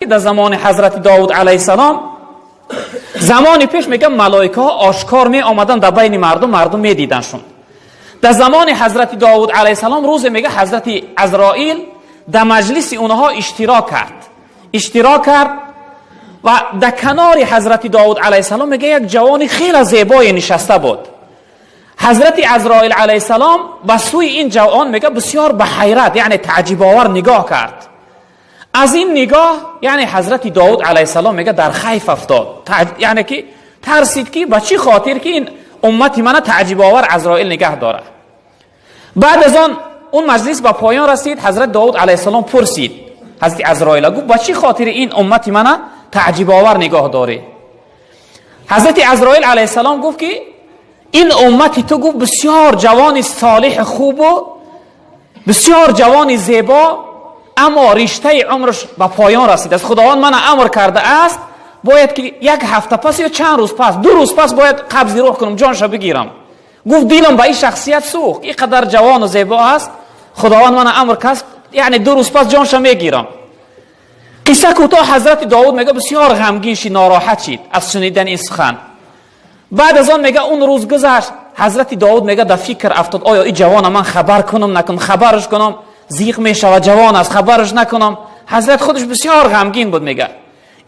Дар замони ҳазрати Довуд алайҳиссалом, замони пеш, мегӯям, малоикаҳо ошкор меомаданд дар байни мардум, мардум медидандшон. Дар замони ҳазрати Довуд алайҳиссалом рӯзе, мега, ҳазрати Азроил дар маҷлиси онҳо иштирок кард ва дар канори ҳазрати Довуд алайҳиссалом, мега, як ҷавони хеле зебое нишаста буд. Ҳазрати Азроил алайҳиссалом ба сӯи ин ҷавон, мега, бисёр ба ҳайрат, яъне таъҷибовар нигоҳ кард. Аз ин нигоҳ, яъне, ҳазрати Довуд алайҳиссалом, мега, дар хайф афтод, яъне ки тарсид, ки ба чӣ хотир ки ин уммати мана таъҷибовар Азроил нигаҳ дорад. Баъд аз он он маҷлис ба поён расид. Ҳазрат Довуд алайҳиссалом пурсид ҳазрати Азроила, гуфт: «Ба чӣ хотири ин уммати мана таъҷибовар нигоҳ дорӣ?» Ҳазрати Азроил алайҳиссалом гуфт, ки ин уммати ту, гуфт, бисёр ҷавони солиҳи хубу бисёр ҷавони зебо, аммо риштаи умраш ба поён расидааст. Худованд мана амр кардааст, бояд ки як ҳафта пас ё чанд рӯз пас, 2 рӯз пас бояд қабзи рӯҳ кунам, ҷонша бигирам. Гуфт: «Дилам ба ин шахсият сӯхт, ин қадар ҷавону зебо аст, Худованд мана амр кард, яъне 2 рӯз пас ҷонша мегирам». Қисса кӯтоҳ, ҳазрати Довуд, мега, бисёр ғамгин шид, нороҳат шид аз шунидани ин сухан. Баъд аз он, мега, он рӯз гузашт. Ҳазрати Довуд, мега, дар фикр афтод: оё ин ҷавона ман хабар кунам, накунам? Хабараш кунам, зиқ мешавад, ҷавон аст, хабараш накунам. Ҳазрат худаш бисёр ғамгин буд. Мега,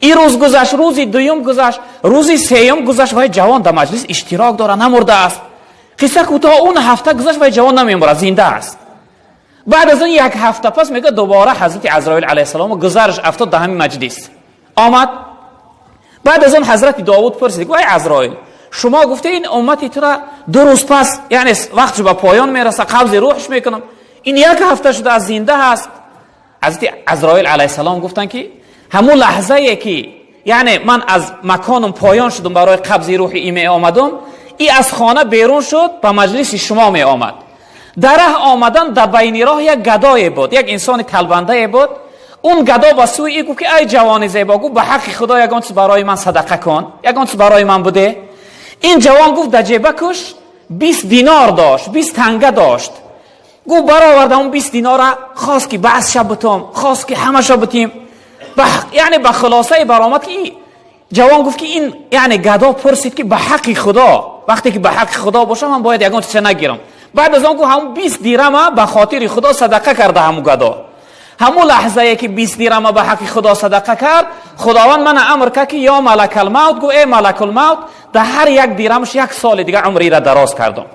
ин рӯз гузашт, рӯзи дуюм гузашт, рӯзи сеюм гузашт, вай ҷавон дар маҷлис иштирок дорад, намурдааст. Қисса кӯтоҳ, он ҳафта гузашт, вай ҷавон намемурад, зинда аст. Баъд аз он як ҳафта пас, мега, дубора ҳазрати Азроил алайҳиссалом гузараш афтод, дар ҳамин маҷлис омад. Баъд аз он ҳазрати Довуд пурсид: «Вай Азроил, шумо гуфте, ин уммати тура 2 рӯз пас, яъне вақтш ба поён мераса, қабзи рӯҳш мекунам, ин як ҳафта шуда аз зинда ҳаст». Ҳазрати Азроил алайҳиссалом гуфтанд, ки ҳамун лаҳзае ки, яъне, ман аз маконам поён шудам, барои қабзи рӯҳи и меомадум, и аз хона берун шуд, ба маҷлиси шумо меомад. Дар раҳ омадан, дар байни роҳ як гадое буд, як инсони талбандае буд. Он гадо ба сӯи и гуфт, ки: «Ай ҷавони зебо, — гуфт, — ба ҳаққи Худо ягон чиз барои ман садақа кун, ягон чиз барои ман буде». Ин ҷавон, гуфт, дар ҷебакуш 20 динор дошт, 20 танга дошт. Гуфт, бароварда он 20 динора, хост ки баъзша бутум, хост ки ҳамаша бутим. Яъне ба хулосае баромад, ки ҷавон гуфт, ки ин, яъне, гадо пурсид, ки ба ҳаққи Худо, вақте ки ба ҳаққи Худо бошам, ман бояд ягон чиза нагирам. Баъд аз он, гуфт, ҳамун 20 дирама ба хотири Худо садақа карда ҳамун гадо. Ҳамун лаҳзае ки 20 дирама ба ҳаққи Худо садақа кард, Худованд мана амр кард, ки ё малакалмавт, гуфт, эй малакулмавт, дар ҳар як дирамаш як соли дига умрира дароз кардам.